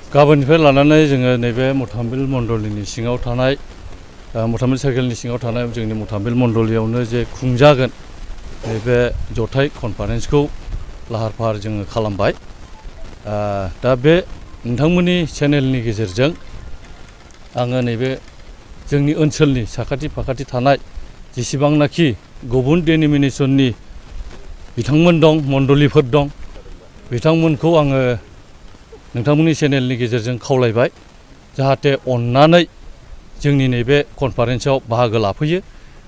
गाबोननिफ्राय लानानै जोङो नैबे मथामबिल मण्डलिनि सिङाव थानाय मथामबिल सार्केलनि सिङाव थानाय जोंनि मथामबिल मण्डलियावनो जे खुंजागोन नैबे जथाय कनफारेन्सखौ लाहार फाहार जोङो खालामबाय। दा बे नोंथांमोननि चेनेलनि गेजेरजों आङो नैबे जोंनि ओनसोलनि साखाथि फाखाथि थानाय जेसेबांनाखि गुबुन डेनोमिनेसननि बिथांमोन दं, मण्डलिफोर दं, बिथांमोनखौ आङो नोंथांमोननि चेनेलनि गेजेरजों खावलायबाय जाहाथे अननानै जोंनि नैबे कनफारेन्सआव बाहागो लाफैयो।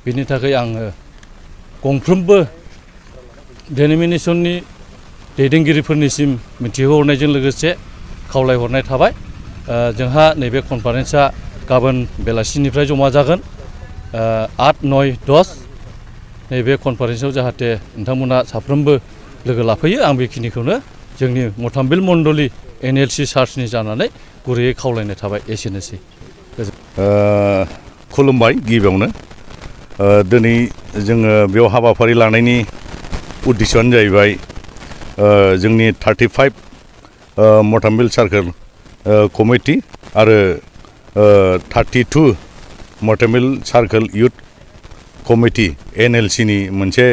बेनि थाखाय आङो गंफ्रोमबो डेनोमिनेसननि दैदेनगिरिफोरनिसिम मिथिहोहरनायजों लोगोसे खावलायहरनाय थाबाय। जोंहा नैबे कनफारेन्सआ गाबोन बेलासिनिफ्राय जमा जागोन 8-9-10 नैबे कनफारेन्सआव जाहाथे नोंथांमोना साफ्रोमबो लोगो लाफैयो। आं बेखिनिखौनो जोंनि मथामबिल मण्डलि N.E.L.C चार्चनि जानानै गुरैयै खावलायनाय थाबाय। एसेनोसै। खुलुमबाय गिबियावनो। दिनै जोङो बेयाव हाबाफारि लानायनि उद्देश्यआनो जाहैबाय जोंनि 35 मथामबिल सार्केल कमिटि आरो 32 मथामबिल सार्केल इउथ कमिटि N.E.L.C नि मोनसे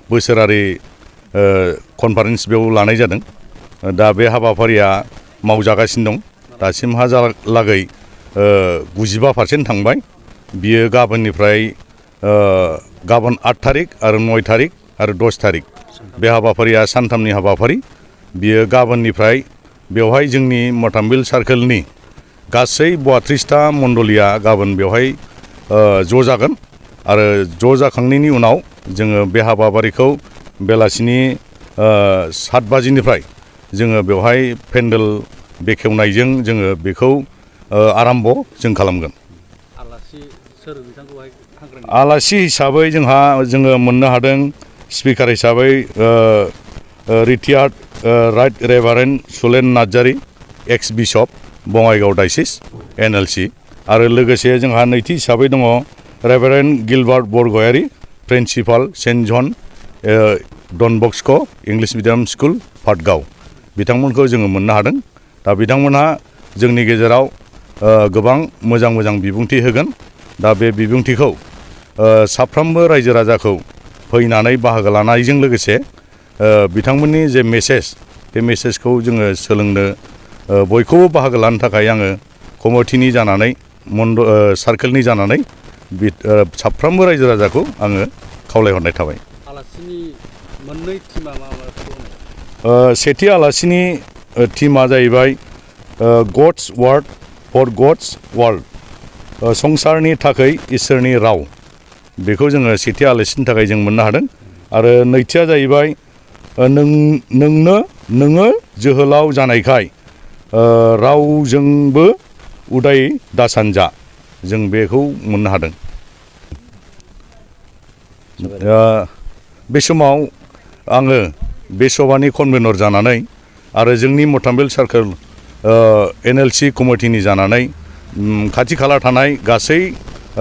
बोसोरारि कनफारेन्स बेयाव लानाय जादों। दा बे हाबाफारिया मावजागासिनो दं। दासिमहालागै 95% थांबाय। बियो गाबोननिफ्राय गाबोन 8 थारिख आरो 9 थारिख आरो 10 थारिख बे हाबाफारिया सानथामनि हाबाफारि। बियो गाबोननिफ्राय बेवहाय जोंनि मथामबिल सार्केलनि गासै 32टा मण्डलिया गाबोन बेवहाय ज' जागोन आरो ज' जाखांनायनि उनाव जोङो बे हाबाफारिखौ बेलासिनि 7 बाजिनिफ्राय जोङो बेवहाय पेन्डेल बेखेवनायजों जोङो बेखौ आराम्भ जों खालामगोन। आलासि हिसाबै जोङो मोननो हादों स्पिकार हिसाबै रिटायार्ड राइट रेभारेन्ड सुलेन नार्जारी, एक्स बिशप बङाइगाव डायसिस N.E.L.C आरो लोगोसे जोंहा नैथि हिसाबै दङ रेभारेन्ड गिलबार्ट बरगयारी, प्रिन्सिपाल सेन्ट जन डन Bosco English medium school Patgaon. बिथांमोनखौ जोङो मोननो हादों। दा बिथांमोनहा जोंनि गेजेराव गोबां मोजां मोजां बिबुंथि होगोन। दा बे बिबुंथिखौ साफ्रोमबो रायजो राजाखौ फैनानै बाहागो लानायजों लोगोसे बिथांमोननि जे मेसेज बे मेसेजखौ जोङो सोलोंनो बयखौबो बाहागो लानो थाखाय आङो कमिटिनि जानानै सार्केलनि जानानै साफ्रोमबो रायजो राजाखौ आङो खावलायहरनाय थाबाय। आलासिनि मोननै टीमा मा मा? सेथि आलासिनि टीमा जाहैबाय God's word for God's world, संसारनि थाखाय इसोरनि राव। बेखौ जोङो सेथि आलासिनि थाखाय जों मोननो हादों। आरो नैथिया जाहैबाय नोङो जोहोलाव जानायखाय रावजोंबो उदाय दासानजा, जों बेखौ मोननो हादों। बे समाव आङो बे सभानि कनभेनर जानानै आरो जोंनि मथामबिल सार्केल N.E.L.C कमिटिनि जानानै खाथि खाला थानाय गासै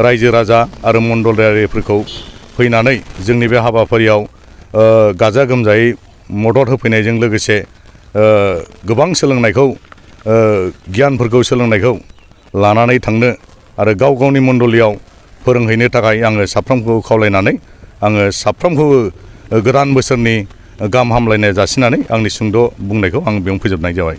रायजो राजा आरो मण्डलारिफोरखौ फैनानै जोंनि बे हाबाफारियाव गाजा गोमजायै मदद होफैनायजों लोगोसे गोबां सोलोंनायखौ गियानफोरखौ सोलोंनायखौ लानानै थांनो आरो गाव गावनि मण्डलियाव फोरोंहैनो थाखाय आङो साफ्रोमखौबो खावलायनानै आङो साफ्रोमखौबो गोदान बोसोरनि गाहाम हामलायनाय जासिनानै आंनि सुंद' बुंनायखौ आं बेयावनो फोजोबनाय जाबाय।